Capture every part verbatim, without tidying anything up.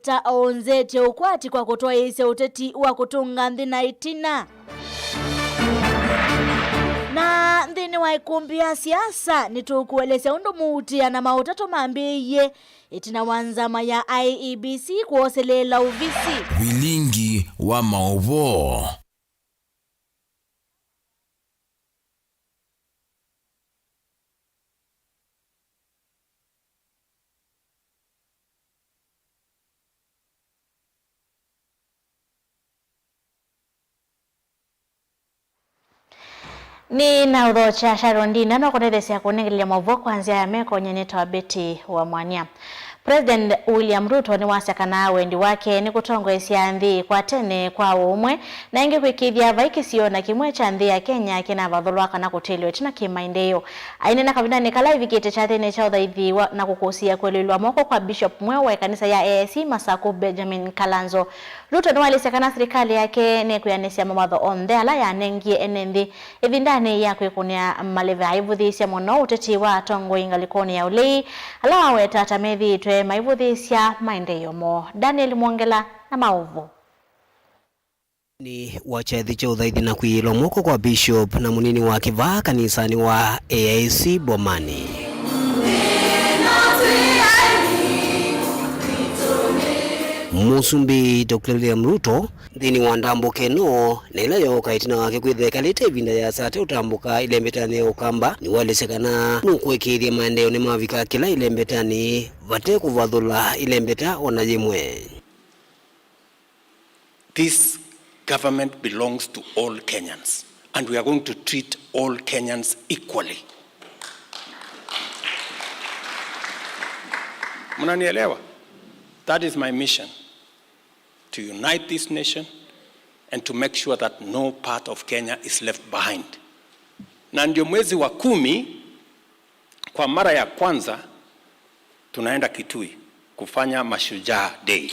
ta oonzetye ũkwati kwa kũtwaĩĩsya ũteti wa kũtũnga nthĩ na ĩtina. Na nthĩnĩ wa ĩkũmbĩ ya siasa, nĩtũkũelesya ũndũ mũutĩa na maũtatũ mambĩĩie ĩtina wa nzama ya I E B C kwoseleela ovisi. Vilingi wa maũvoo. Nĩ na ũthokya Sharon Ndinda no kũtetheesya kũnengelelya maũvoo kwa nzĩa ya meko. Nyie nĩtawa Betty wa Mwania. President William Ruto nĩwasya kana wendi wake nĩ kũtongoesya nthĩ ĩkwatene kwa ũũmwe, na ĩngĩ kwĩkĩĩthya vai kĩsio na kĩmwe kya nthĩ ya Kenya kĩnavathũlwa kana kũtĩlĩwa ĩtina kĩ maendeeo. Aineena kavindanĩ kala ĩvikĩte kyathĩnĩ kya ũthaithi wa, na kũkũsĩĩa kũeleelw'a moko kwa Bishop mweũ wa ĩkanisa ya A I C Masaku, Benjamin Kalanzo. Ruto nĩwaelesya kana silikalĩ yake nĩkwĩanĩsya mawatho onthe ala yanengie ene nthĩ ĩvindanĩ ya kwĩkũnĩa maleve. Aivũthĩĩsya mũno ũteti wa atongoi ngalĩkonĩ ya ũlei, ala waweta ta methĩĩtwe maivũthĩĩsya maendeeo moo. Daniel Mwongela na maũvoo. Nĩ wa kyathĩ kya ũthaithi na kwĩĩlwa moko kwa Bishop na mũnini wake vaa kanisanĩ wa A I C Bomani. Mũsumbĩ Doctor William Ruto, nthĩnĩ wa ndambũka ĩno, na ĩla yooka ĩtina wake kwĩthĩa ekalĩte ĩvinda yĩasa ate ũtambũka ĩlembetanĩ ya Ũkamba, nĩwaelesya kana nũkũĩkĩĩthya maendeeo nĩmavika kĩla ĩlembetanĩ vate kũvathũla ĩlembeta o na yĩmwe. This government belongs to all Kenyans, and we are going to treat all Kenyans equally. Mnanielewa? That is my mission, to unite this nation and to make sure that no part of Kenya is left behind. Na ndio mwezi wa kumi, kwa mara ya kwanza, tunaenda Kitui kufanya Mashujaa Day.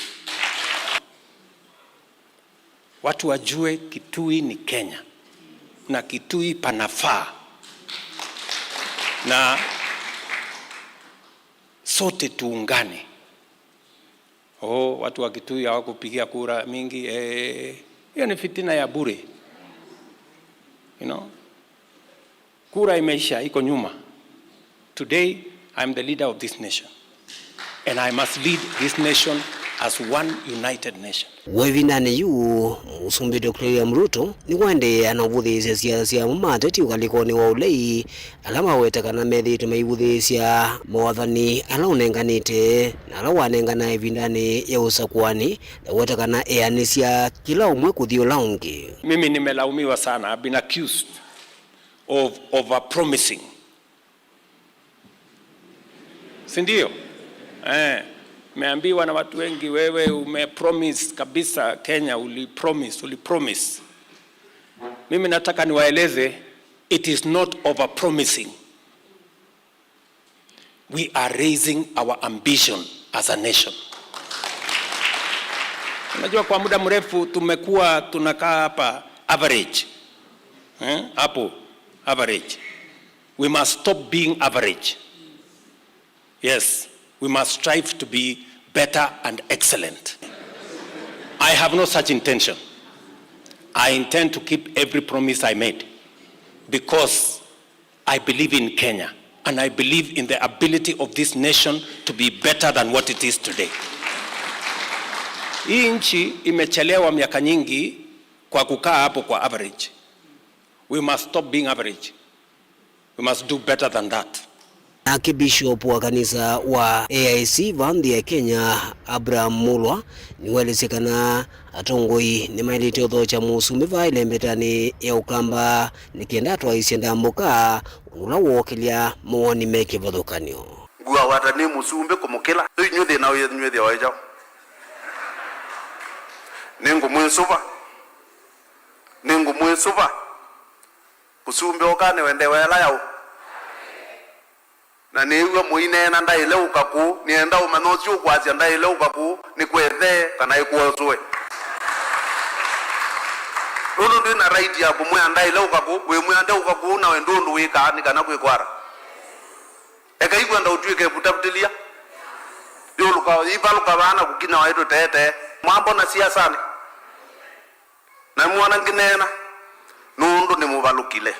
Watu wajue Kitui ni Kenya na Kitui panafaa, na sote tuungane. Oh, watu wa Kitui hawakupigia kura mingi. Eh, hiyo ni fitina ya bure. You know? Kura imeisha, iko nyuma. Today, I am the leader of this nation. And I must lead this nation as one united nation. Wĩvindanĩ yu, Mũsumbĩ Doctor William Ruto nĩwaendeea na ũvũthĩĩsya siasa sya amwe ma ateti ũkalĩkonĩ wa ũlei, ala maweta kana methĩĩtwe maivũthĩĩsya mawathani ala ũnenganĩte na ala wanengana ĩvindanĩ ya ũsakũani, na weta kana eanĩsya kĩla ũmwe kũthi ũla ũngĩ. Mimi nimelaumiwa sana, I've been accused of overpromising. Si ndio? Eh, meambiwa na watu wengi, "Wewe umepromise kabisa Kenya, ulipromise, ulipromise." Mimi nataka niwaeleze, it is not overpromising. We are raising our ambition as a nation. Unajua, kwa muda mrefu tumekuwa tunakaa hapa average. Eh? Hapo average. We must stop being average. Yes, we must strive to be better and excellent. I have no such intention. I intend to keep every promise I made because I believe in Kenya and I believe in the ability of this nation to be better than what it is today. Hii nchi imechelewa miaka nyingi kwa kukaa hapo kwa average. We must stop being average. We must do better than that. Nake Bishop wa kanisa wa A I C vaa nthĩ ya Kenya, Abraham Mulwa, nĩwaelesye kana atongoi nĩmaĩlĩte ũthokya mũsumbĩ vaa ĩlembetanĩ ya Ũkamba nĩ kenda atwaĩĩsye ndambũka ũndũ ũla wookĩlya mawoni me kĩvathũkany'o. Ngũawata nĩ mũsumbĩ kũmũkĩla. Yu inyuĩ thĩna wenyu wĩthĩawa wĩ kyaũ? Nĩngũmwĩsũva. Nĩngũmwĩsũva. Mũsumbĩ oka nĩwendewe ĩla yaũ. Na nĩĩw'a mũineena ndaĩle ũka kũũ, nĩenda ũmanya ũsu ũkwasya ndaĩle ũka kũũ, nĩ kwethee kana ĩkwosũe. Nũndũ ndwĩ na right ya kũmwĩa ndaĩle ũka kũũ, wĩmwĩa ndeũka kũũ, nawe ndũ ũndũ wĩkaa nĩ kana kwĩkwara. Eka ikwenda ũtw'ĩke ĩvuta vutilia. Yũlũka, ivalũka vaa na kũkinya waĩ tũtete. Mwambona siasanĩ? Na mwona ngĩneena, nũndũ nĩmũvalũkile.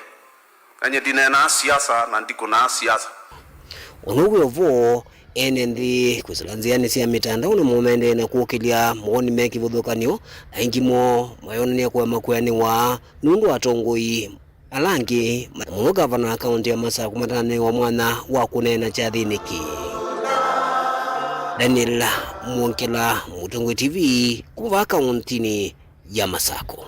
Na nyie ndineenaa siasa na ndikũnaa siasa. Ũndũ wĩ ũvoo, ene nthĩ kwĩsĩla nzĩanĩ sya mĩtandao nĩmo maendee na kũkĩlya mawoni me kĩvathũkany'o, aingĩ moo mayonany'a kũema kwĩanĩwa nũndũ wa atongoi ala angĩ, mũno ngavana wa kaũntĩ ya Masakũ, matanewa mwanya wa kũneena kyathĩnĩ kĩĩ. Daniel Mwongela, Mũtongoi T V, kuma vaa kaũntĩnĩ ya Masakũ.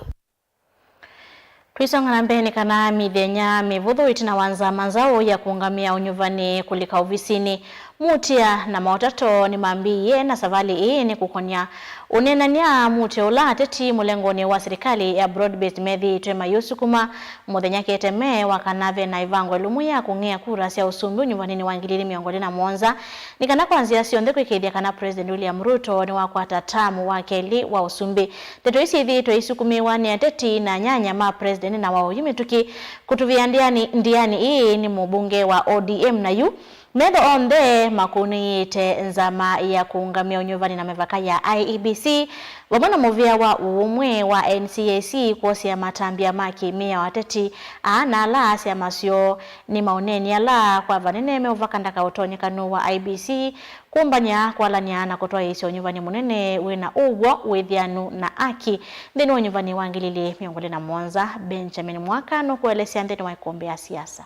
Tũisonga na mbee, nĩ kana mĩthenya mĩvũthũ ĩtina wa nzama nzaũ ya kũũngamĩa ũnyuvani kũlika ovisinĩ, Mutia na Maotato nĩmambĩĩie, na savalĩ ĩĩ nĩ kũkonya ũneenany'a Mutia ũla ateti mũlengonĩ wa silikalĩ ya broad-based methĩĩtwe mayĩũsukuma mũthenya keteme wa kana ve na ĩvango ĩlũmu ya kũng'ea kura sya ũsumbĩ ũnyuvaninĩ wa ngili ili mĩongo ĩlĩ na mũonza, nĩ kana kwa nzĩa syonthe kwĩkĩĩthya kana President William Ruto nĩwakwata taamu wa kelĩ wa ũsumbĩ. Ndeto ii syĩthĩĩtwe isukumĩĩwa nĩ ateti na anyanya ma President na wa oyu mĩtũkĩ kũtuvĩa ndiani, ndiani ĩĩ nĩ mũmbunge wa O D M na yu metho onthe makũnĩĩte nzama ya kũũngamĩa ũnyuvani na mĩvaka ya I E B C, vamwe na mũvĩa wa ũũmwe wa N C I C kwosea matambya ma kĩmĩao ateti aa na ala syama syoo nĩ maũneeni ala kwa vanene meũvaka ndaka ũtonyekano wa I E B C kũmbany'a kwalany'a na kũtwaĩĩsya ũnyuvani mũnene wĩ na ũw'o, wĩthĩanu na aki nthĩnĩ wa ũnyuvani wa ngili ili mĩongo ĩlĩ na mũonza. Benjamin Mwaka nũkũelesya nthĩnĩ wa ĩkũmbĩ ya siasa.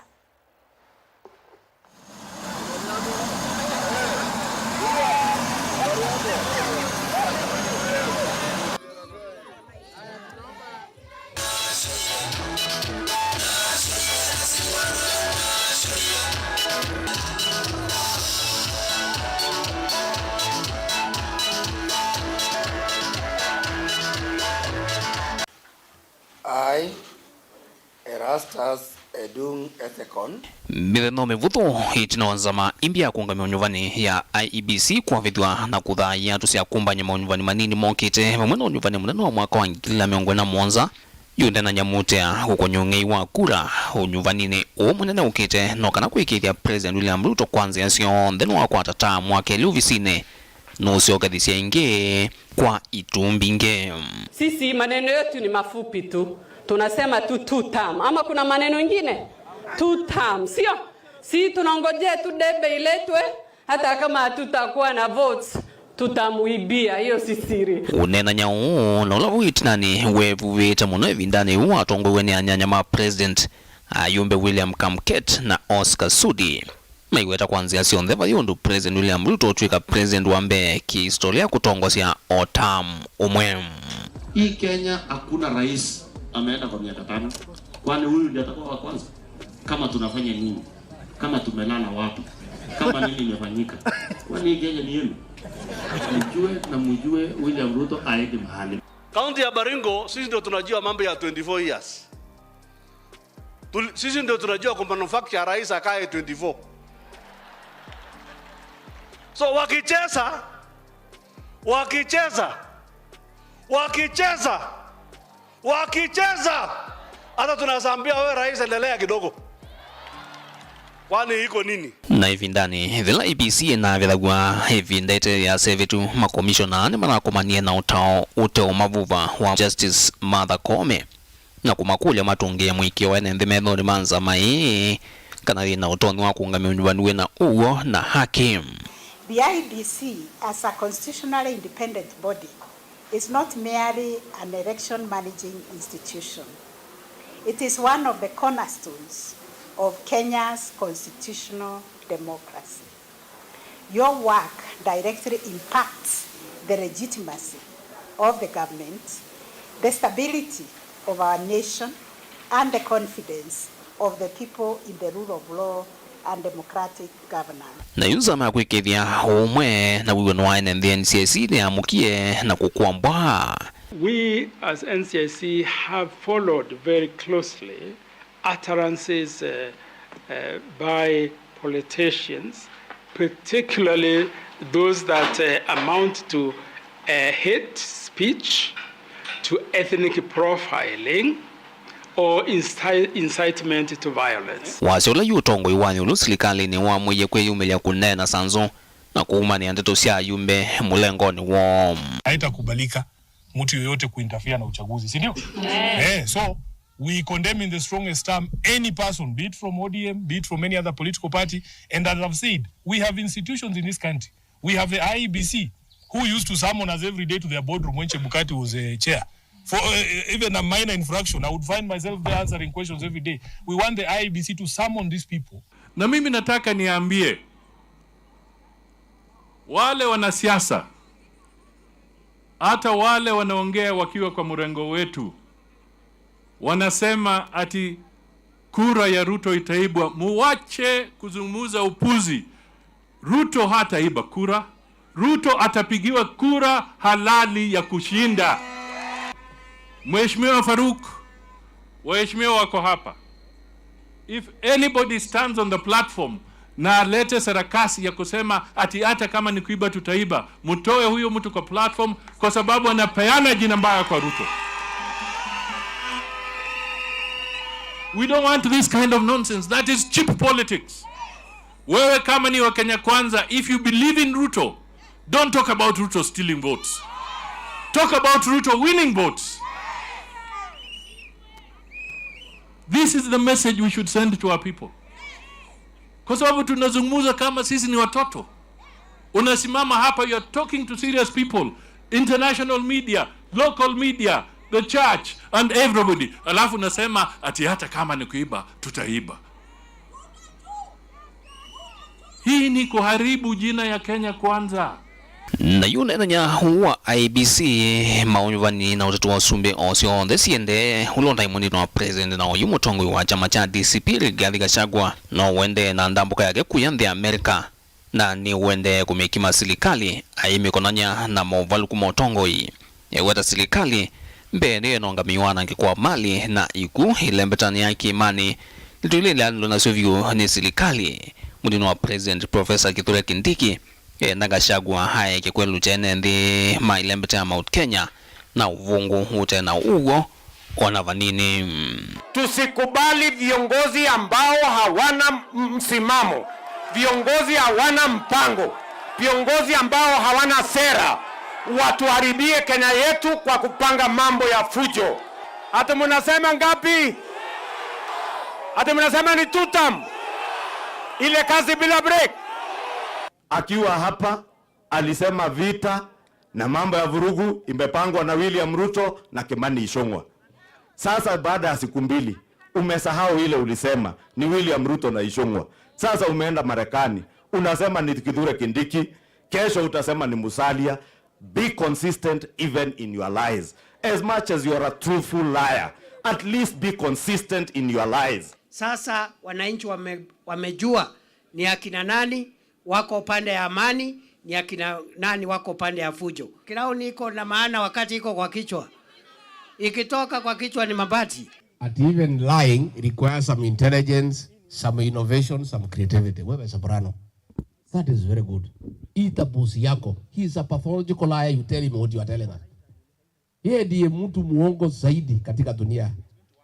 I, Erastus Edung Ethekon. Mĩthenya mĩvũthũ ĩtina wa nzama ĩmbi ya kũũngamĩa ũnyuvani ya I E B C kwavĩthw'a na kũthaĩa tũsyakumbany'a maũnyuvani manini mokĩte, vamwe na ũnyuvani mũnene wa mwaka wa ngili ili mĩongo ĩlĩ na mũonza, yũnenany'a Mutia kũkonya ũng'ei wa kura ũnyuvaninĩ ũũ mũnene ũkĩte, no kana kwĩkĩĩthya President William Ruto kwa nzĩa syonthe nĩwakwata taamu wa kelĩ ovisinĩ, nũũsyokethisya ĩngĩ kwa itumbĩ ingĩ. Sisi maneno yetu ni mafupi tu. Tunasema tu two term. Ama kuna maneno ingine? Two term, sio? Si tunangojea tu debe iletwe, hata kama hatutakuwa na votes, tutamuibia. Hiyo si siri. Ũneenany'a ũũ na ũla wĩ ĩtinanĩ weevuvĩte mũno ĩvindanĩ yĩu watongoew'e nĩ anyanya ma President, ayumbe William Kamket na Oscar Sudi. Maiweta kwa nzĩa syonthe vai ũndũ President William Ruto ũtw'ĩka president wa mbee kĩhistolia kũtongosya o term ũmwe. Hii Kenya hakuna rais ameenda kwa miaka tano. Kwani huyu ndiye atakuwa wa kwanza? Kama tunafanya nini? Kama tumelala wapi? Kama nini imefanyika? Kwani hii Kenya ni yenu? Mjue na mjue William Ruto aende mahali. Kaunti ya Baringo, sisi ndio tunajua mambo ya twenty-four years. Tuli-, sisi ndio tunajua kumanufacture rais akae twenty-four. So wakicheza, wakicheza, wakicheza, wakicheza, hata tunaweza ambia wewe rais, endelea kidogo. Kwani iko nini? Na ĩvindanĩ yĩla I E B C ĩnavĩthaw'a ĩvinda ĩte ya sevetũ, makomishona nĩmanakomanie na ũtao ũteũmavuva wa Justice Martha Koome, na kũmakũlya matũngĩe mũĩkĩĩo wa ene nthĩ methonĩ ma nzama ĩĩ kana yĩ na ũtonyi wa kũũngamĩa ũnyuvani wĩ na ũw'o na haki. The I E B C, as a constitutionally independent body, is not merely an election managing institution. It is one of the cornerstones of Kenya's constitutional democracy. Your work directly impacts the legitimacy of the government, the stability of our nation, and the confidence of the people in the rule of law and democratic governance. Na yu nzama ya kwĩkĩĩthya ũũmwe na wĩw'ano wa ene nthĩ N C I C nĩyamũkie na kũkombwa. We as N C I C have followed very closely utterances, uh, uh, by politicians, particularly those that, uh, amount to, uh, hate speech, to ethnic profiling, or inci-, incitement to violence. Wasya ũla yu ũtongoi wa ĩũlũ silikalĩnĩ wamwĩie kwĩyumĩlya kũneena sanzũ na kũumanĩa ndeto sya ayumbe mũlengonĩ woo. Haitakubalika mtu yoyote kuinterfere na uchaguzi, si ndio? Eh, so we condemn in the strongest term any person, be it from O D M, be it from any other political party, and as I've said, we have institutions in this country. We have the I E B C, who used to summon us every day to their boardroom when Chebukati was a chair. For uh, even a minor infraction, I would find myself there answering questions every day. We want the I E B C to summon these people. Na mimi nataka niambie wale wanasiasa, hata wale wanaongea wakiwa kwa mrengo wetu, wanasema ati kura ya Ruto itaibwa. Muwache kuzungumza upuzi. Ruto hataiba kura. Ruto atapigiwa kura halali ya kushinda. Mheshimiwa Farouk, waheshimiwa wako hapa. If anybody stands on the platform na alete sarakasi ya kusema ati hata kama ni kuiba tutaiba, mtoe huyo mtu kwa platform kwa sababu anapeana jina mbaya kwa Ruto. We don't want this kind of nonsense. That is cheap politics. Wewe kama ni wa Kenya Kwanza, if you believe in Ruto, don't talk about Ruto stealing votes. Talk about Ruto winning votes. This is the message we should send to our people. Kwa sababu tunazungumza kama sisi ni watoto. Unasimama hapa, you are talking to serious people, international media, local media, the church and everybody. Alafu unasema ati hata kama ni kuiba, tutaiba. Hii ni kuharibu jina ya Kenya Kwanza. Na yu ũneenany'a ũũ wa I E B C maũnyuvani na ũteti wa ũsumbĩ o syonthe siendee, ũla ũtaĩ mũndũ wa president na oyu mũtongoi wa kyama kya D C P Rigathi Gachagua no ũendee na ndambũka yake kuya nthĩ ya America, na nĩũendee kũmĩkima silikalĩ aimĩkonany'a na movalũku ma ũtongoi. Eweta silikalĩ mbee nĩyenonga mĩw'anangĩko wa mali na ikw'ũ ĩlembetanĩ ya kĩĩmanĩ nĩtũilĩlĩanĩlwe nasyo vyũ nĩ silikalĩ. Mũtino wa President Professor Kithure Kindiki enda Gachagua aeke kwelũkya ene nthĩ ma ĩlembeta ya Mount Kenya na ũvũngũ ũte na ũw'o ona vanini. Tusikubali viongozi ambao hawana msimamo, viongozi hawana mpango, viongozi ambao hawana sera, watuharibie Kenya yetu kwa kupanga mambo ya fujo. Ati mnasema ngapi? Ati mnasema ni two term? Ile kazi bila break. Akiwa hapa alisema vita na mambo ya vurugu imepangwa na William Ruto na Kimani Ichung'wa. Sasa baada ya siku mbili umesahau ile ulisema ni William Ruto na Ichung'wa. Sasa umeenda Marekani, unasema ni Kithure Kindiki, kesho utasema ni Musalia. Be consistent even in your lies. As much as you are a truthful liar, at least be consistent in your lies. Sasa wananchi wame, wamejua ni akina nani wako upande ya amani, ni akina nani wako upande ya fujo. Crown iko na maana wakati iko kwa kichwa, ikitoka kwa kichwa ni mabati. At even lying requires some intelligence, some innovation, some creativity. Wewe Soprano, that is very good. Ita boss yako. He is a pathological liar, you tell him what you are telling us. Yeye ndiye mtu muongo zaidi katika dunia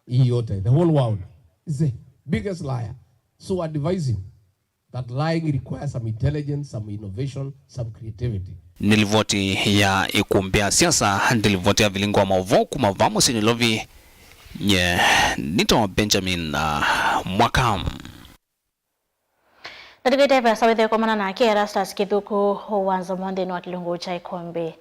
hii yote. The whole world is the biggest liar. So I advise him that lying requires some intelligence, some innovation, some creativity. Nĩ livoti ya ĩkũmbĩ ya siasa, nĩ livoti ya vilingi wa maũvoo kuma vaa mũsyĩ Nairobi. Nye nĩtawa Benjamin uh, Mwaka. Na tũkĩte vasa wĩthĩe kũmana nake Erastus Kĩthũkũ wa nzomo nthĩnĩ wa kĩlungu kya ĩkũmbĩ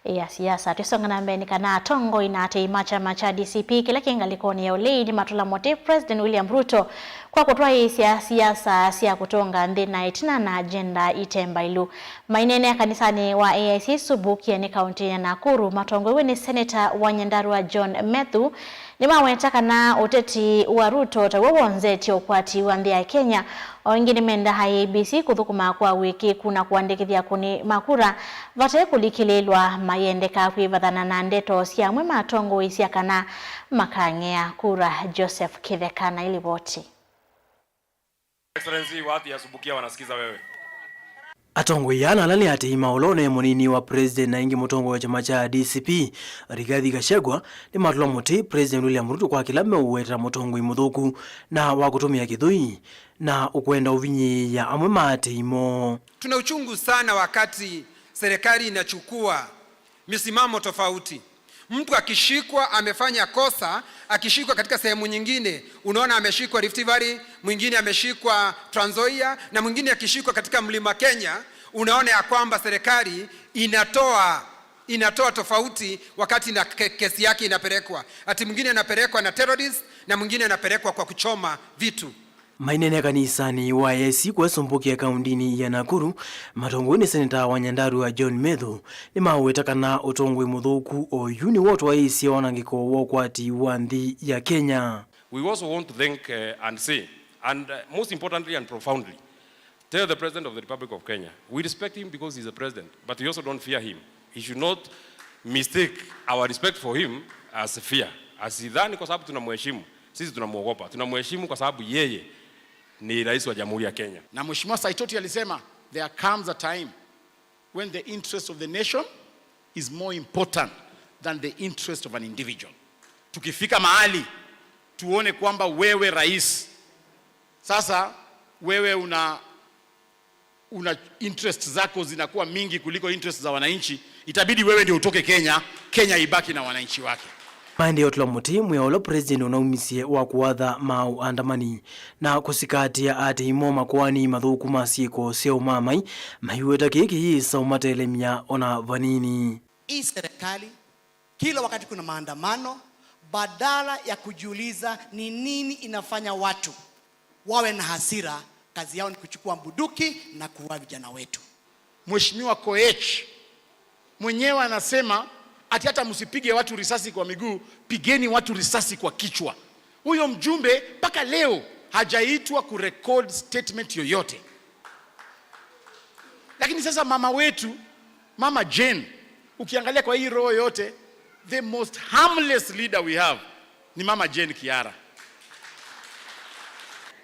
ya siasa. Twĩsonga na mbee nĩ kana atongoi na atei ma kyama kya D C P kĩla kĩ ngalĩkonĩ ya ũlei nĩmatũla mũtĩ President William Ruto kwa kũtwaĩĩsya siasa sya kũtũnga nthĩ na ĩtina na agenda ite mbailu. Maineenea kanisanĩ wa A I C Subukia nĩ kaũntĩ ya Nakuru, matongoew'e nĩ Seneta wa Nyandarua John Methu, nĩmaweta kana ũteti wa Ruto taw'o wonzetye ũkwati wa nthĩ ya Kenya. O ĩngĩ nĩmenda I E B C kũthũkũma kwa wĩkĩĩku na kũandĩkĩthya akũni ma kura vate kũlikĩlĩĩlwa mayendeka kwĩvathana na ndeto sya amwe ma atongoi sya kana makang'ea kura. Joseph Kĩtheka na ilivoti. Excellency, watu ya Subukia wanasikiza wewe. Atongoi ana ala nĩ atĩi maũlonĩ, mũnini wa president na ĩngĩ mũtongoi wa kyama kya D C P, Rigathi Gachagua, nĩmatũla mũtĩ President William Ruto kwa kĩla meũweta mũtongoi mũthũku na wa kũtũmĩa kĩthũi na ũkwenda ũvinyĩĩa amwe ma atĩi moo. Tuna uchungu sana wakati serikali inachukua misimamo tofauti. Mtu akishikwa amefanya kosa, akishikwa katika sehemu nyingine, unaona ameshikwa Rift Valley, mwingine ameshikwa Trans Nzoia, na mwingine akishikwa katika Mlima Kenya, unaona ya kwamba serikali inatoa, inatoa tofauti wakati na ke-, kesi yake inapelekwa. Ati mwingine anapelekwa na terrorist, na mwingine anapelekwa kwa kuchoma vitu. Maineena kanisanĩ wa A I C kũla Sumbũki kaũndĩnĩ ya Nakuru, matongoi nĩ seneta wa Nyandarua John Methu, nĩmaweta kana ũtongoi mũthũku oyu nĩw'o ũtwaĩĩsye wanangĩko wa ũkwati wa nthĩ ya Kenya. We also want to thank, uh, and say, and, uh, most importantly and profoundly, tell the President of the Republic of Kenya, we respect him because he's a president, but we also don't fear him. He should not mistake our respect for him as fear. Asidhani kwa sababu tunamheshimu, sisi tunamwogopa. Tunamheshimu kwa sababu yeye ni rais wa Jamhuri ya Kenya. Na Mheshimiwa Saitoti alisema, "There comes a time when the interest of the nation is more important than the interest of an individual." Tukifika mahali tuone kwamba wewe rais, sasa wewe una una interest zako zinakuwa mingi kuliko interest za wananchi, itabidi wewe ndio utoke Kenya, Kenya ibaki na wananchi wake. Maendeeo tũla mũtĩ mwĩa ũla president ũnaumisye wa kũatha maũandamani na kũsikatĩa atĩi moo makoani mathũku ma syĩko sya ũmaamai, maiweta kĩĩ kĩyĩsa ũmatelemya ona vanini. Hii serikali kila wakati kuna maandamano, badala ya kujiuliza ni nini inafanya watu wawe na hasira, kazi yao ni kuchukua bunduki na kuua vijana wetu. Mheshimiwa Koech mwenyewe anasema ati hata msipige watu risasi kwa miguu, pigeni watu risasi kwa kichwa. Huyo mjumbe mpaka leo hajaitwa kurecord statement yoyote. Lakini sasa mama wetu, Mama Jane, ukiangalia kwa hii row yote, the most harmless leader we have ni Mama Jane Kiara.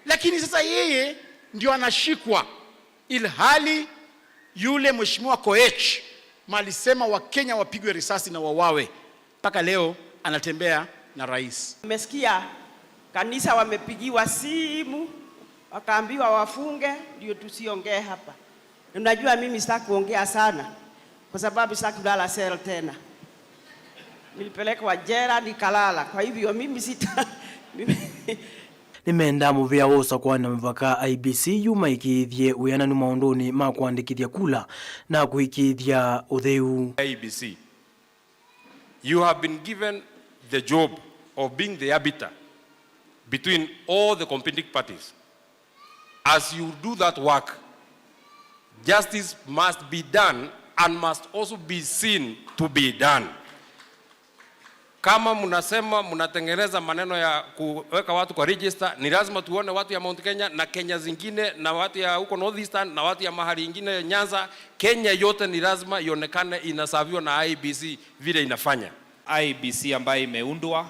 Lakini sasa yeye ndio anashikwa, ilhali yule Mheshimiwa Koech malisema Wakenya wapigwe risasi na wawawe, mpaka leo anatembea na rais. Nimesikia kanisa wamepigiwa simu, wakaambiwa wafunge, ndio tusiongee hapa. Unajua, mimi sitaki kuongea sana, kwa sababu sitaki kulala cell tena. Nilipelekwa jela, nikalala. Kwa hivyo, mimi sita-, mimi Nĩmendaa mũvĩa wa ũsakũani na mĩvaka, I E B C, yu maĩkĩĩthye wĩananu maũndũnĩ ma kũandĩkĩthya kula na kũĩkĩĩthya ũtheu. I E B C, you have been given the job of being the arbiter between all the competing parties. As you do that work, justice must be done and must also be seen to be done. Kama mnasema mnatengeneza maneno ya kuweka watu kwa register, ni lazima tuone watu ya Mount Kenya na Kenya zingine na watu ya huko North Eastern na watu ya mahali ingine Nyanza. Kenya yote ni lazima ionekane inasaviwa na I E B C vile inafanya. I E B C ambayo imeundwa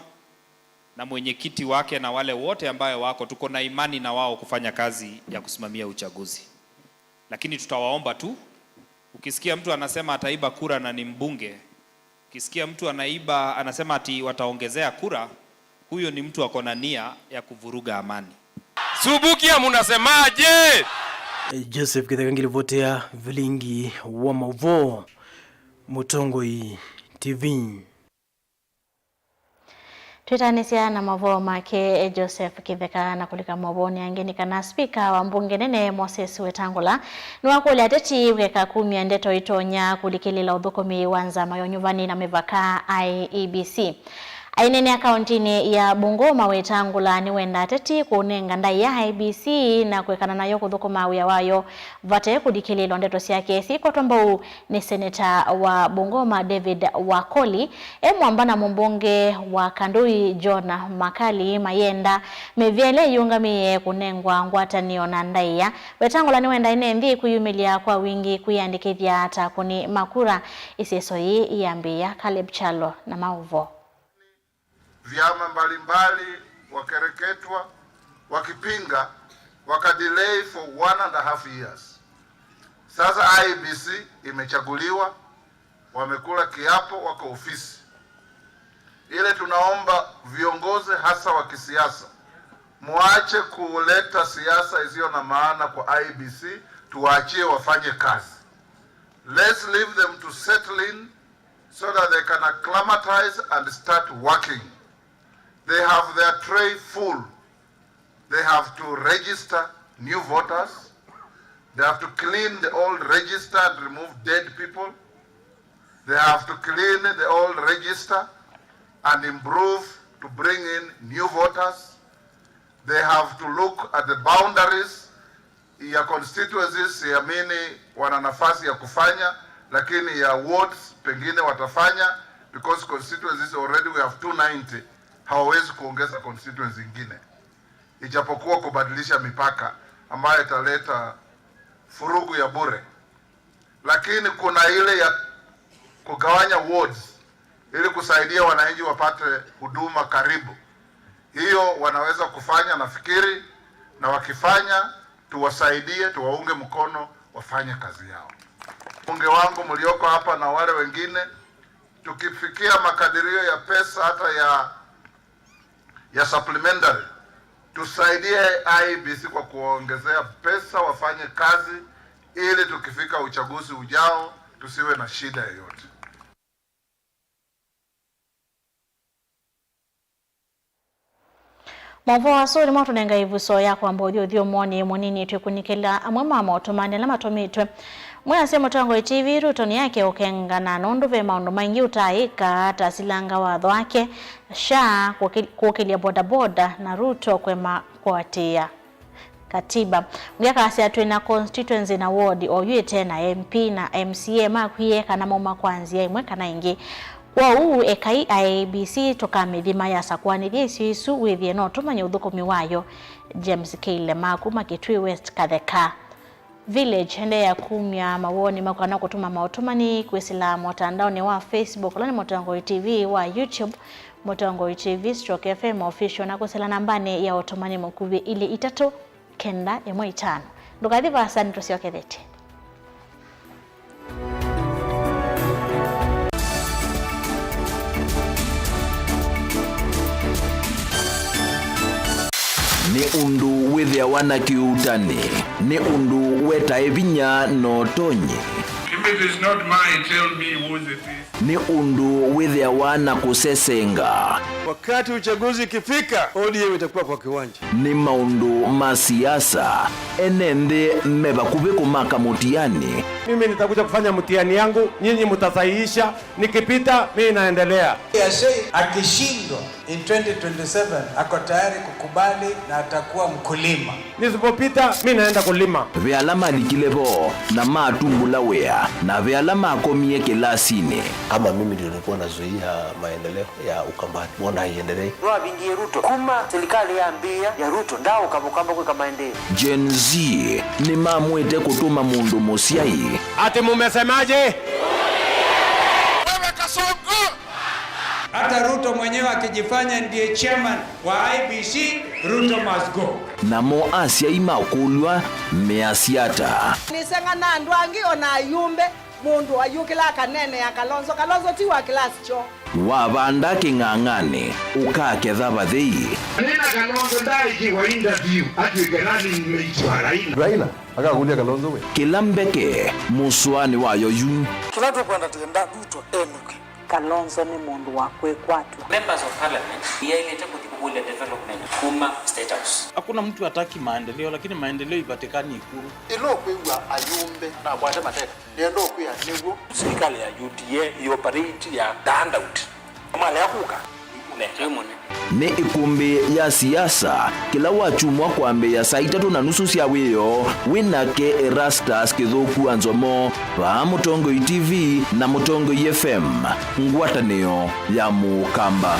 na mwenyekiti wake na wale wote ambayo wako, tuko na imani na wao kufanya kazi ya kusimamia uchaguzi. Lakini tutawaomba tu, ukisikia mtu anasema ataiba kura na ni mbunge, ukisikia mtu anaiba, anasema ati wataongezea kura, huyo ni mtu ako na nia ya kuvuruga amani. Subukia, munasemaje? Joseph Kitheka ngilivotea vilingi wa mauvoo, Mũtongoi T V. Twĩtanĩsya na mavoo make Joseph Kĩtheka na kũlika mavoonĩ angĩ nĩ kana spika wa mbunge nene Moses Wetangula nĩwakũlya ateti kũeka kumya ndeto itonya kũlikĩlĩla ũthũkũmi wa nzama ya ũnyuvani na mĩvaka I E B C. Aineenea kaũntĩnĩ ya Bungoma, Wetangula nĩwenda ateti kũnenga ndaĩa I E B C na kũekana nayo kũthũkũma wĩa wayo vate kũlikĩlĩlwa. Ndeto syake sikwatwa mbau nĩ seneta wa Bungoma David Wakoli, e mwamba na mũmbunge wa Kandui John Makali mayenda mĩvĩa ĩla ĩũngamĩe kũnengwa ngwatanĩo na ndaĩa. Wetangula nĩwenda ene nthĩ kwĩyumĩlya kwa wingĩ kwĩyandĩkĩthya ta akũni ma kura. Ĩseso yĩĩ ĩyambĩĩa. Caleb Kyalo na maũvoo. Vyama mbalimbali wakereketwa wakipinga, wakadelay for one and a half years. Sasa I E B C imechaguliwa, wamekula kiapo, wako ofisi. Ile tunaomba viongozi hasa wa kisiasa, muache kuleta siasa isiyo na maana kwa I E B C, tuwaachie wafanye kazi. Let's leave them to settle in so that they can acclimatize and start working. They have their tray full. They have to register new voters. They have to clean the old register and remove dead people. They have to clean the old register and improve to bring in new voters. They have to look at the boundaries ya constituencies, siamini wana nafasi ya kufanya, lakini ya wards pengine watafanya, because constituencies already we have two ninety, hawawezi kuongeza constituency ingine, ijapokuwa kubadilisha mipaka ambayo italeta furugu ya bure. Lakini kuna ile ya kugawanya wards ili kusaidia wananchi wapate huduma karibu. Hiyo wanaweza kufanya, nafikiri, na wakifanya, tuwasaidie, tuwaunge mkono, wafanye kazi yao. Bunge wangu mlioko hapa na wale wengine, tukifikia makadirio ya pesa hata ya, ya supplementary, tusaidie I E B C kwa kuongezea pesa, wafanye kazi ili tukifika uchaguzi ujao tusiwe na shida yoyote. Maũvoo asu nĩmo matũnengae ĩvuso ya kwamba ũthi ũthyũmũonĩ mũnini twĩkunĩkĩla amwe ma maũtũmani ala matũmĩtwe. Mwĩasya mũtongoi T V, Ruto nĩake ũkengana nũndũ ve maũndũ maingĩ ũtaaĩka, ta silanga watho wake, SHA, kũkĩ-, kũkĩlya bodaboda, na Ruto kũema kũatĩĩa katiba. Ũngĩ akasya, "Twĩ na constituency na ward oyu ĩte na M P na M C A makwie kana mauma kwa nzĩa ĩmwe kana ĩngĩ. Kwoou ekai I E B C tũkamĩthima yasakũanĩthya isio isu, wĩthĩe no tũmanye ũthũkũmi wayo." James Keile Maku, Makĩtui West, Katheka Village, endeea kumya mawoni makwata na kũtũma maũtũmani kwĩsĩla mũtandaonĩ wa Facebook, ũla nĩ Mũtongoi T V, wa YouTube, Mũtongoi T V stroke F M Official, na kwĩsĩla nambanĩ ya ũtũmani mũkuvĩ ilĩ itatũ kenda ĩmwe itano. Ndũkathi vaasa, nĩtũsyokethetye. Nĩ ũndũ wĩthĩawa na kĩuutani, nĩ ũndũ wetae vinya na ũtonyi. If it is not mine, tell me whose it is. Nĩ ũndũ wĩthĩawa na kũsesenga. Wakati uchaguzi ikifika, O D M itakuwa kwa kiwanja. Nĩ maũndũ ma siasa, ene nthĩ me vakuvĩ kũmaka mũtiani. Mimi nitakuja kufanya mtihani yangu, nyinyi mtasahihisha, nikipita, mimi naendelea. Yasei akishindwa in twenty twenty-seven, ako tayari kukubali na atakuwa mkulima. Nisipopita, mimi naenda kulima. Ve ala malikile vo na matumbũla wĩa, na ve ala makomie kĩlasinĩ. Kama mimi ndio nilikuwa nazuia maendeleo ya Ukambani, mbona haiendelei? Nĩwavingie Ruto. Kuma serikali yambĩĩa ya Ruto, ndaaũka Ũkamba kwĩka maendeeo. Gen Z nĩmamwĩte kũtũma mũndũ mũsyai. Ati mumesemaje? Wewe Kasongo! Hata Ruto mwenyewe akijifanya ndiye chairman wa I E B C, Ruto must go. Namo asyai makũlw'a measya ata? Nĩseng'ana andũ angĩ o na ayumbe. Mũndũ ayũkĩla akaneenea Kalonzo. Kalonzo ti wa class kyo. Wavanda kĩng'ang'anĩ, ũkaketha vathei. Nĩna Kalonzo ndaikiwa interview atw'ĩke running mate wa Raila. Raila akakũlya Kalonzo we. Kĩla mbeke mũsũanĩ wayo yu. Kĩla tũkwenda tũenda Ruto enũke. Kalonzo nĩ mũndũ wa kwĩkwatw'a. Members of Parliament yaĩlĩte kũthi kũkũlya development kuma State House. Hakuna mtu hataki maendeleo, lakini maendeleo ipatikani Ikulu. Ĩla ũkwĩw'a ayumbe na akwate mateka. Nĩenda ũkwĩa nĩw'o. Serikali ya U D A ĩoperate ya handout. Malea kũka, nĩkũnengane. Nĩ ĩkũmbĩ ya siasa, kĩla wakyumwa kwambĩĩa saa itatũ na nusu sya wĩoo, wĩ nake Erastus Kĩthũku wa Nzomo, vaa Mũtongoi T V na Mũtongoi F M, ngwatanĩo ya Mũkamba.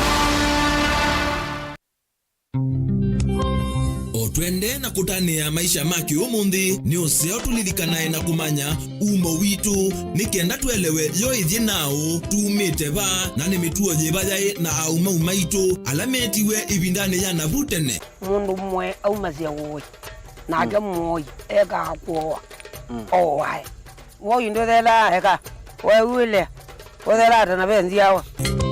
O twende na kũtanĩa maisha ma kĩũmũnthĩ, nĩ ũseo tũlilikanae na kũmanya umo witũ, nĩ kenda twelewe yo ĩthyĩ naũ, tumĩte va, na nĩ mĩtuo yĩva yaĩ na aumau maitũ ala metiwe ĩvindanĩ ya navu tene. Mũndũ mũe aumasya ũĩ, nake mũoi ekaa kũoa, ooae. Woi ndũthelaa eka, weũĩle ũthelaa ta na ve nzyawa.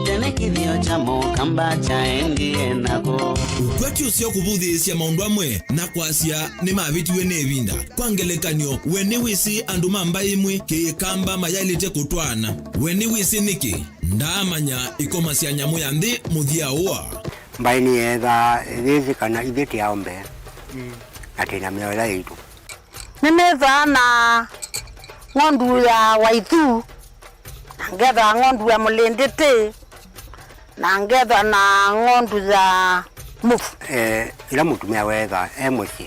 Tene kĩthĩo kya mũkamba kyaendie nako. Ũkwati ũseo kũvũthĩĩsya maũndũ amwe na kwasya nĩmavĩtiwe nĩ ĩvinda. Kwa ngelekany'o, we nĩwĩsĩ andũ ma mbaĩ ĩmwe kĩkamba mayaĩlĩte kũtwaana? We nĩwĩsĩ nĩkĩ? Ndaamanya ĩkoma sya nyamũ ya nthĩ mũthya ũa. Mbaĩ nĩyeethaa yĩsĩ kana ithyĩ tĩ ao mbee, na twĩ na mĩao ĩla yaitũ. Nĩnĩthaa na ng'ondu ya waithu, na ngethaa ng'ondu ya mũlĩndĩtĩ, na ngetha na ng'ondu ya mũvu. Eh, ĩla mũtumĩa weetha e mũsyĩ,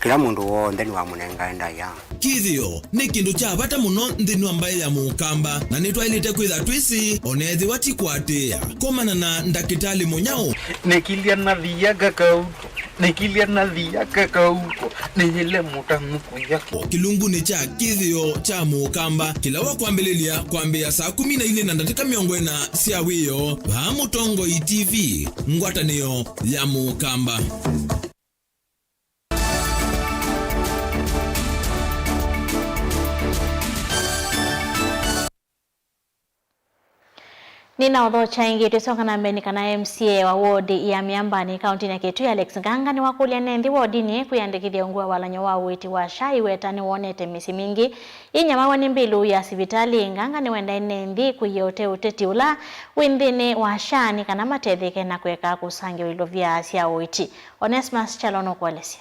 kĩla mũndũ w'onthe nĩwamũnengae ndaĩa. Kĩthĩo nĩ kĩndũ kya vata mũno nthĩnĩ wa mbaĩ ya Mũkamba, na nĩtwaĩlĩte kwĩtha twĩsĩ, o na ethĩwa ti kũatĩĩa. Komana na ndakĩtalĩ mũnyaũ. Nĩkilya na thia kakauto, nĩkilya na thia kakauto, nĩyĩle mũtanu kũya kĩ. Kĩlungunĩ kya kĩthĩo kya Mũkamba, kĩla wa kwambĩlĩlya kwambĩĩa saa kũmi na ilĩ na ndatĩka mĩongo ĩna sya wĩoo, vaa Mũtongoi T V, ngwatanĩo ya Mũkamba. Nĩnaũthokya ĩngĩ, twĩsonga na mbee, nĩ kana M C A wa wodi ya Mĩambanĩ kaũntĩnĩ ya Kitui, Alex Nganga, nĩwakũlya ene nthĩ wodinĩ kwĩyandĩkĩthya ungu wa walany'o wa ũiiti wa SHA, iweta nĩwonete mĩsyĩ mingĩ inyamawa nĩ mbilu ya sivitalĩ. Nganga nĩwenda ene nthĩ kwĩyĩa ũte ũteti ũla wĩ nthĩnĩ wa SHA nĩ kana matetheke na kũeka kũsangĩwa ilovia sya ũiiti. Onesmus Kyalo nũkũelesya.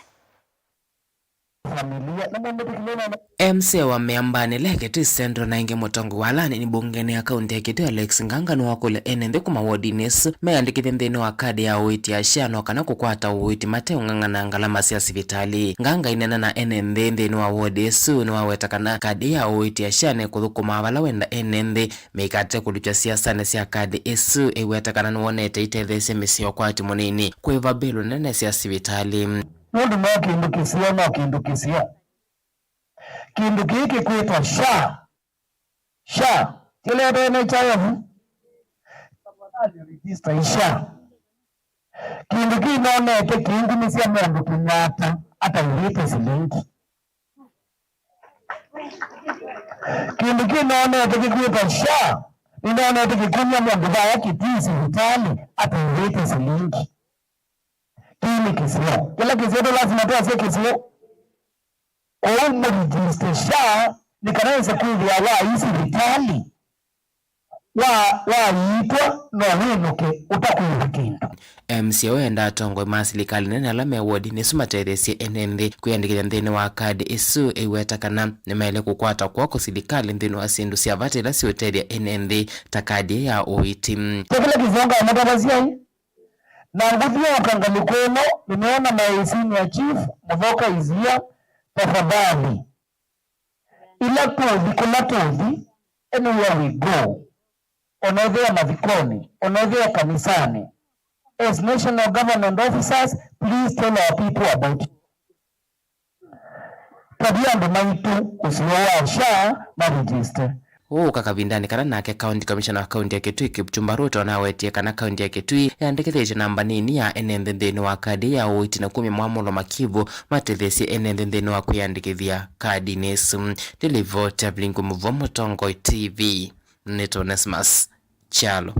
M C A wa Mĩambanĩ ĩla Kitui Central na ĩngĩ mũtongoi wa alanĩni mbungenĩ ya kaũntĩ ya Kitui, Alex Nganga, nĩwakũlya ene nthĩ kuma wodinĩ ĩsu meyandĩkĩthye nthĩnĩ wa kadi ya ũiiti ya SHA no kana kũkwata ũiiti mateũng'ang'ana ngalama sya sivitalĩ. Nganga aineena na ene nthĩ nthĩnĩ wa wodi ĩsu nĩwaweta kana kadi ya ũiiti ya SHA nĩkũthũkũmaa vala wenda ene nthĩ meikate kũlutw'a siasanĩ sya kadi ĩsu. Aiweta kana nĩwonete itetheesya mĩsyĩ ya ũkwati mũnini kũĩva mbilu nene sya sivitalĩ. Nũndũ no kĩndũ kĩseo, no kĩndũ kĩseo. Kĩndũ kĩĩ kĩkwĩtwa SHA. SHA. Kĩletwe N H I F. Tafadhali register SHA. Kĩndũ kĩĩ nonete kĩingumisya mũndũ Kenyatta ataĩvĩte silingi. Kĩndũ kĩĩ nonete kĩkwĩtwa SHA. Nĩnonete kĩkumya mũndũ vaya Kitui sivitalĩ ataĩvĩte silingi. Kĩĩ nĩ kĩseo. Kĩla kĩseo tũ lasima twasye kĩseo. Ũu mũregister SHA nĩ kana wĩse kwĩthĩa waĩ sivitalĩ, wa, waĩitwa, no wĩnũke ũtakũĩva kĩndũ. M C A ũũ endaa atongoi ma silikalĩ nene ala me wodinĩ ĩsu matetheesye ene nthĩ kwĩyandĩkĩthya nthĩnĩ wa kadi ĩsu. Aiweta kana nĩmaĩle kũkwata kw'oko silikalĩ nthĩnĩ wa syĩndũ sya vata ila siũtethya ene nthĩ ta kadi ya ũiiti. Kyo kĩla kĩseo ngamũtavasya ĩ. Na ngũthyũũka ngalĩko ĩno, nĩneena my senior chief, Mũthoka is here, tafadhali. Ĩla tũũthi, kũla tũũthi, anywhere we go, ona ethĩwa mathikonĩ, ona ethĩwa kanisanĩ, as national government officers, please tell our people about it. Tavya andũ maitũ ũseo wa SHA maregister. Ũũ ũka kavindanĩ kala nake County Commissioner wa kaunti ya Kitui, Kipchumba Ruto, anawetie kana kaunti ya Kitui yandĩkĩthĩtye namba nini ya ene nthĩ nthĩnĩ wa kadi ya ũiiti na kumya mwamũlo makivu matetheesye ene nthĩ nthĩnĩ wa kwĩyandĩkĩthya kadinĩ ĩsu. Nĩ livoti ya Vilingu Mũvwa, Mũtongoi T V, nĩtwa Onesmus Kyalo.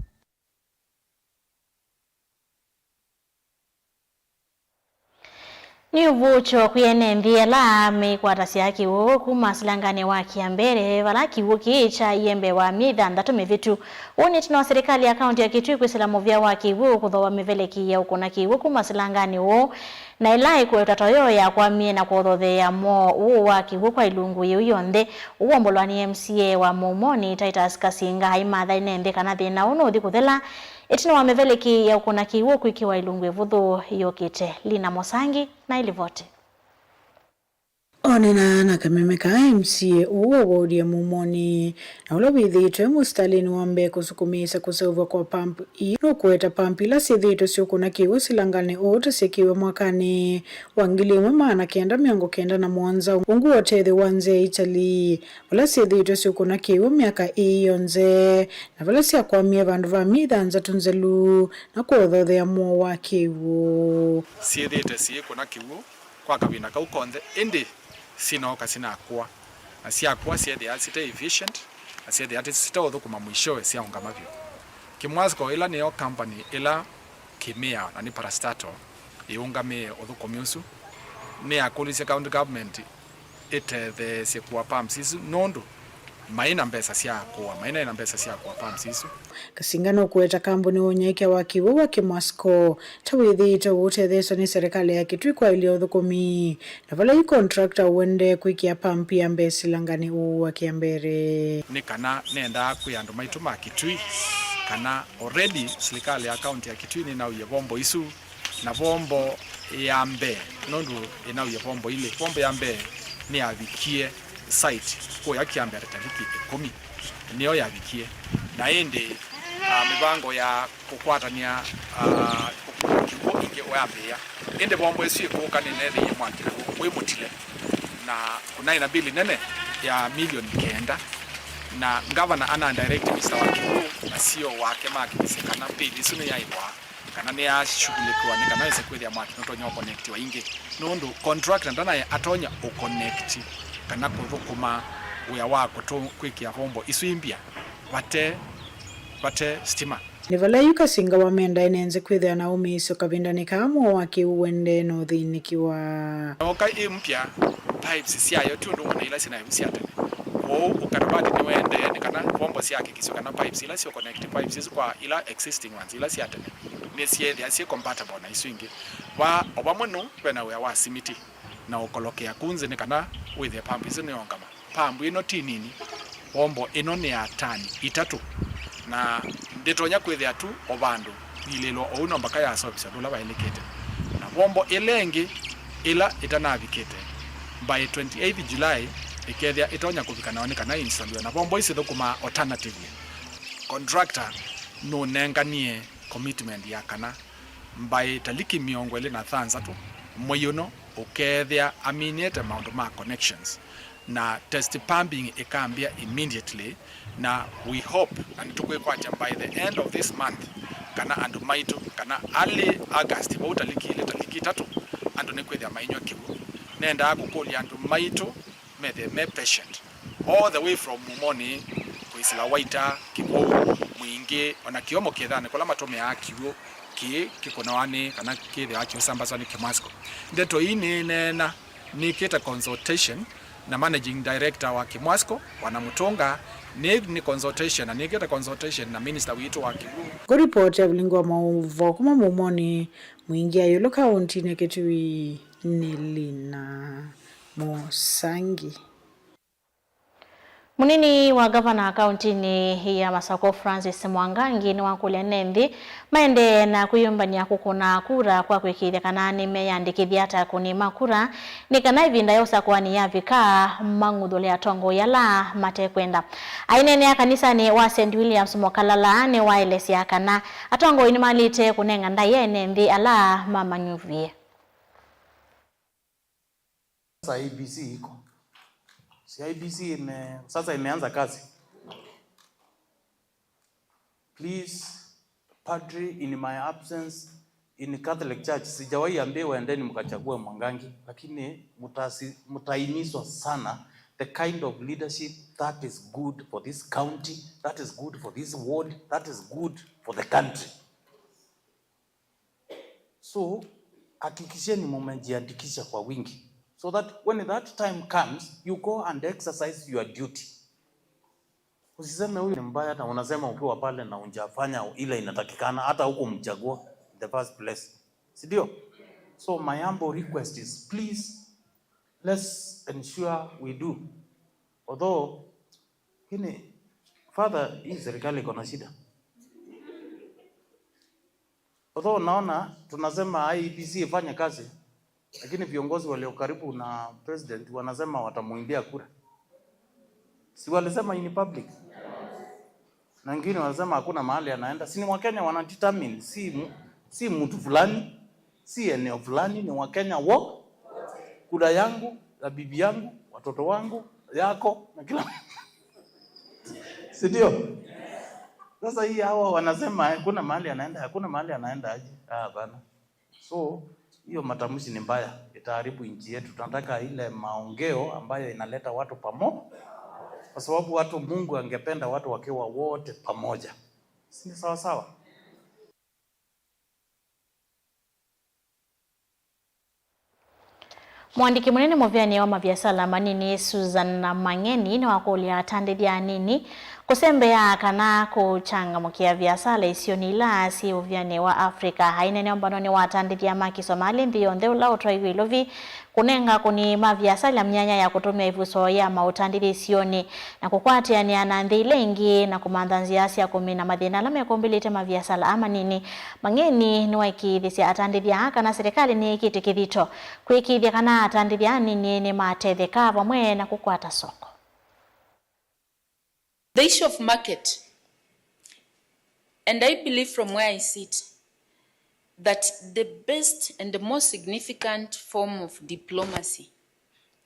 Nĩ ũvũkyo kwĩ ene nthĩ ala meĩkwatasya kĩw'ũ kuma silanganĩ wa Kĩambere, vala kĩw'ũ kĩĩ kyaaie mbee wa myei thanthatũ mĩvĩtu. Ũũ nĩ ĩtina wa silikalĩ ya kaũntĩ ya Kitui kwĩsĩla mũvĩa wa kĩw'ũ kũthooa mĩveleki ya ũkũna kĩw'ũ kuma silanganĩ ũũ, na ĩla ĩkũetwa ta yo yakwamie na kũthotheea mwoo ũũ wa kĩw'ũ kwa ilungu yĩu yonthe. Ũũ wombolwa nĩ M C A wa Mũmoni, Titus Kasinga, aimatha ene nthĩ kana thĩna ũũ nũthi kũthela ĩtina wa mĩveleki ya ũkũna kĩw'ũ kwĩkĩwa ilungu ĩvũthũ yũkĩte. Lina Mũsangi na ĩlivoti. Onena na kameme ka M C A ũũ wa wodi ya Mũmoni, na ũla wĩthĩĩtwe mũsitalĩnĩ wa mbee kũsukumĩĩsya kũseũvw'a kwa pampu ii, nũkũweta pampu ila syĩthĩĩtwe syũkũna kĩw'ũ silanganĩ ũũ ta syekĩiwe mwakanĩ wa ngili ĩmwe maana kenda mĩongo kenda na mũonza, ungu wa ũtethyo wa nzĩa ya Italy, vala syĩthĩĩtwe syũkũna kĩw'ũ myaka ĩĩ yonthe, na vala syakwamie vandũ va myei thanthatũ nzelu na kũthothea mwoo wa kĩw'ũ. Syĩthĩĩtwe syĩkũna kĩw'ũ kwa kavinda kau konthe, ĩndĩ sinooka sinakũa. Na syakũa syethĩaa site efficient, na syethĩaa ati siteũthũkũma, mwishowe syaũngama vyũ. Kimwasco, ĩla nĩyo company ĩla kĩmĩao na nĩ parastatal ĩũngamĩe ũthũkũmi ũsu, nĩyakũlĩsye county government ĩtetheesye kũa pumps isu, nũndũ maĩ na mbesa sya kũa, maĩ na mbesa sya kũa pumps isu. Kasinga nũkũweta kambuni wa ũnyaĩĩkya wa kĩw'ũ wa Kimwasco ta wĩthĩĩtwe ũũtetheesya nĩ serikali ya Kitui kwaĩlya ũthũkũmi, na vala yu contractor ũendee kwĩkĩa pump ya mbee silangani ũũ wa kĩambere. Nĩ kana nendaa kwĩ andũ maitũ ma Kitui kana already serikali ya kaunti ya Kitui nĩnauie vombo isu, na vombo ya mbee, nũndũ ĩnauie vombo ilĩ. Vombo ya mbee nĩyavikie site kũya Kĩambere taliki ĩkũmi, nĩyo yavikie. Na ĩndĩ, ah, mĩvango ya kũkwatany'a, ah, kĩw'ũ ĩngĩ ũyambĩĩa. Ĩndĩ vombo ĩsu ĩkũka nĩneethĩie mwaki wĩ mũtile, na kũnaĩ na mbili nene ya milioni kenda, na ngavana ana direct minister wa kĩw'ũ na C E O wake mahakikisye kana bill ĩsu nĩyaĩvwa, kana nĩyashughulikiwa, nĩ kana wĩse kwĩthĩa mwaki nũtonya ũkonektiwa ĩngĩ, nũndũ contractor ndanaĩ atonya ũkonekti kana kũthũkũma wĩa wa kũtũ-, kwĩkĩa vombo isu imbya vate, vate stima. Nĩ vala yu Kasinga wamendae nenze kwĩthĩa na ũmĩĩsyo kavindanĩ kaa mũo wa kĩw'ũ ũendee na ũthĩnĩkĩwa. Nooka ĩ mpya, pipes syayo ti ũndũ ũmwe na ila syĩ nayo sya tene. Kwoou ũkarabati nĩũendee nĩ kana vombo syahakikisyo kana pipes ila syũ connect pipes isu kwa ila existing ones, ila sya tene, nĩsyĩthĩa syĩ compatible na isu ingĩ. Va, o vamwe no ve na wĩa wa simiti na ũkolokea ku nzĩ nĩ kana wĩthĩe pambu isu nĩyongama. Pambu ĩno ti nini. Vombo ĩno nĩ ya tani itatũ, na ndĩtonya kwĩthĩa tu o vandũ yilĩlwa oou, no mbaka yaseũvĩsya ũndũ ũla vaĩlĩkĩte. Na vombo ĩla ĩngĩ ĩla ĩtanavikĩte, by twenty-eighth July, ĩkethĩa ĩtonya kũvika nayo nĩ kana ĩinstaliwe. Na vombo isu ithũkũmaa alternatively. Contractor nũnenganie commitment ya kana mbaĩ taliki mĩongo ĩlĩ na thanthatũ mwei ũno ũkeethĩa aminĩte maũndũ ma connections, na test pumping ĩkambĩa immediately, na we hope, na nĩtũkwĩkwatya by the end of this month, kana andũ maitũ, kana early August, vau taliki ilĩ, taliki itatũ, andũ nĩkwĩthĩa mainyw'a kĩw'ũ. Nendaa kũkũlya andũ maitũ methĩe me patient all the way from Mumoni, kwĩsĩla Waita, Kĩmou, Mwingĩ, ona Kĩomo kĩthanĩ kũla matũmĩaa kĩw'ũ kĩĩ kĩkũnawa nĩ kana kĩthĩawa kĩũsambaswa nĩ Kimwasco. Ndeto ii nĩneena nĩkĩte consultation na managing director wa Kimwasco, Bwana Mutunga, nĩ, nĩ consultation, na nĩkĩte consultation na minister witũ wa kĩw'ũ. Kũripoti Evelyn wa maũvoo kuma Mumoni, Mwingĩ ya ĩũlũ kaũntinĩ Kitui nĩ Lina Mũsangi. Mũnini wa ngavana kaũntinĩ ya Masakũ, Francis Mwangangi, nĩwakũlya ene nthĩ maendee na kwĩyũmbany'a kũkũna kura kwa kũĩkĩĩthya kana nĩmeyandĩkĩthya ta akũni ma kura, nĩ kana ĩvinda ya ũsakũani yavika, mang'uthũle atongoi ala matekwenda. Aineenea kanisanĩ wa Saint William's Mokalala, nĩwaelesya kana atongoi nĩmalĩte kũnenga ndaĩa ene nthĩ ala mamanyuvie. Sasa I E B C iko. Si I E B C ime-, sasa imeanza kazi. Please, Padri, in my absence, in Catholic Church, sijawahi ambiwa endeni mkachague Mwangangi, lakini mutasi-, mutahimizwa sana the kind of leadership that is good for this county, that is good for this ward, that is good for the country. So, hakikisheni mumejiandikisha kwa wingi, so that when that time comes, you go and exercise your duty. Usiseme huyu ni mbaya na unasema ukiwa pale na unjafanya ile inatakikana, hata hukumchagua in the first place. Si ndio? So my humble request is, please, let's ensure we do. Although, lakini, Father, hii serikali iko na shida. Although naona tunasema I E B C ifanye kazi, lakini viongozi walio karibu na president wanasema watamwimbia kura. Si walisema in public? Na wengine wanasema hakuna mahali anaenda. Si ni Wakenya wana determine, si mu-, si mtu fulani, si eneo fulani, ni Wakenya wo-, kura yangu, ya bibi yangu, watoto wangu, yako, na kila si ndio? Sasa hii hawa wanasema hakuna mahali anaenda, hakuna mahali anaenda aje? Ah, hapana. So, Hiyo matamshi ni mbaya, itaharibu nchi yetu. Tunataka ile maongeo ambayo inaleta watu pamo-, kwa sababu watu, Mungu angependa watu wakiwa wote pamoja. Si ni sawa sawa? Mũandĩki mũnene mũvĩanĩ wa maviasala manini Susan Mang'eni nĩwakũlya atandĩthya anini kũsembeaa kana kũchangamũkĩa viasala isionĩ ila syĩ ũvĩanĩ wa Africa. Aineenea ũmbanonĩ wa atandĩthya ma Kĩsomalĩ nthĩ yonthe ũla ũtwaiwe Ilovi, kũnenga akũni ma viasala myanya ya kũtũmĩa ĩvuso ya maũtandĩthya isionĩ na kũkwatĩanĩa na nthĩ ila ingĩ na kũmantha nzĩa sya kũmina mathĩna ala mekũmbĩlĩte maviasala aa manini. Mang'eni nĩwaĩkĩĩthĩsya atandĩthya aa kana silikalĩ nĩyĩkĩte kĩthito kwĩkĩĩthya kana atandĩthya anini nĩmatetheka vamwe na kũkwata soko. The issue of market, and I believe from where I sit, that the best and the most significant form of diplomacy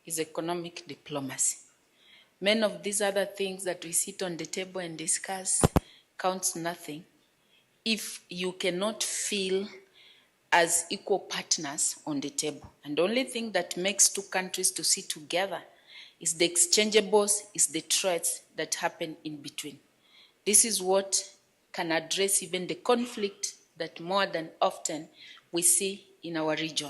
is economic diplomacy. Many of these other things that we sit on the table and discuss counts nothing if you cannot feel as equal partners on the table. And the only thing that makes two countries to sit together is the exchangeables, is the threats that happen in between. This is what can address even the conflict that more than often we see in our region.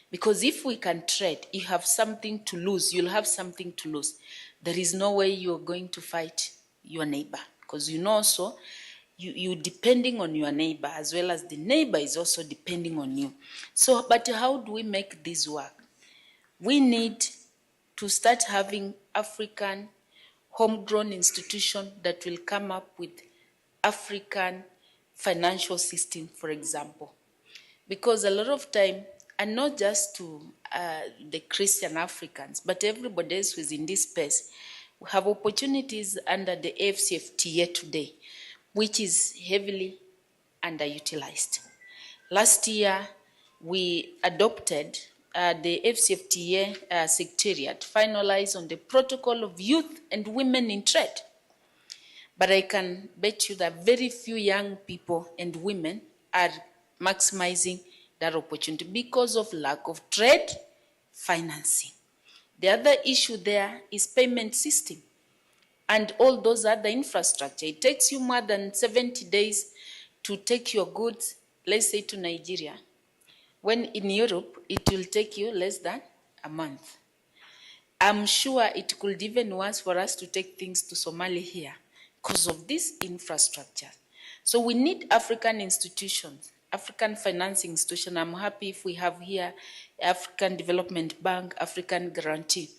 Because if we can trade, you have something to lose, you'll have something to lose. There is no way you're going to fight your neighbor, because you know also you, you depending on your neighbor as well as the neighbor is also depending on you. So, but how do we make this work? We need to start having African homegrown institution that will come up with African financial system, for example. Because a lot of time, and not just to, uh, the Christian Africans, but everybody else who is in this space, we have opportunities under the A F C F T A today, which is heavily underutilized. Last year, we adopted, uh, the A F C F T A, uh, secretariat finalized on the protocol of youth and women in trade. But I can bet you that very few young people and women are maximizing that opportunity because of lack of trade financing. The other issue there is payment system and all those other infrastructure. It takes you more than seventy days to take your goods, let's say, to Nigeria, when in Europe, it will take you less than a month. I'm sure it could even worse for us to take things to Somali here because of this infrastructure. So we need African institutions, African financing institution. I'm happy if we have here African Development Bank, African Guarantee.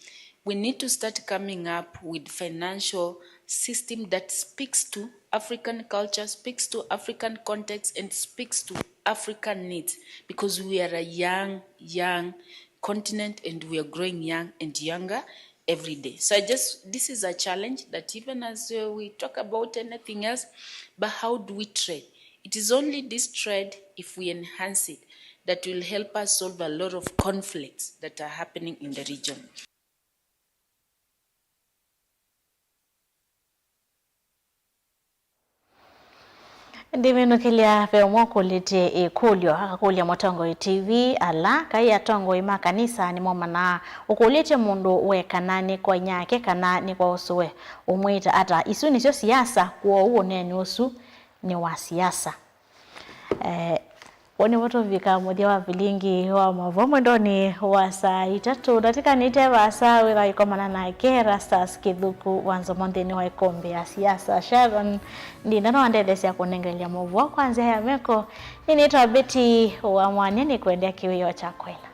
We need to start coming up with financial system that speaks to African culture, speaks to African context, and speaks to African needs, because we are a young, young continent and we are growing young and younger every day. So I just, this is a challenge that even as, uh, we talk about anything else, but how do we trade? It is only this trade, if we enhance it, that will help us solve a lot of conflicts that are happening in the region. Ndĩmĩnũkĩlya ve ũmwe ũkũlĩtye ĩkũlyo, akakũlya Mũtongoi T V, ala kaĩ atongoi ma kanisa nĩmomanaa. Ũkũlĩtye mũndũ we kana nĩ kwa inyake kana nĩ kwa ũsũe, ũmwĩta ata? Isu nĩsyo siasa, kwoou ũneeni ũsu nĩ wa siasa. Eh, Ũu nĩvo tũvika mũthya wa vilingi wa maũvoo mwendonĩ wa saa itatũ. Ndatĩka nĩte vaasa wĩtha ĩkomana nake Erastus Kĩthuku wa Nzomo nthĩnĩ wa ĩkũmbĩ ya siasa. Sharon Ndinda no andetheesya kũnengelya maũvoo kwa nzĩa ya meko. Nĩnĩtawa Betty wa Mwania, nĩkwendea kĩwĩoo kya kweli.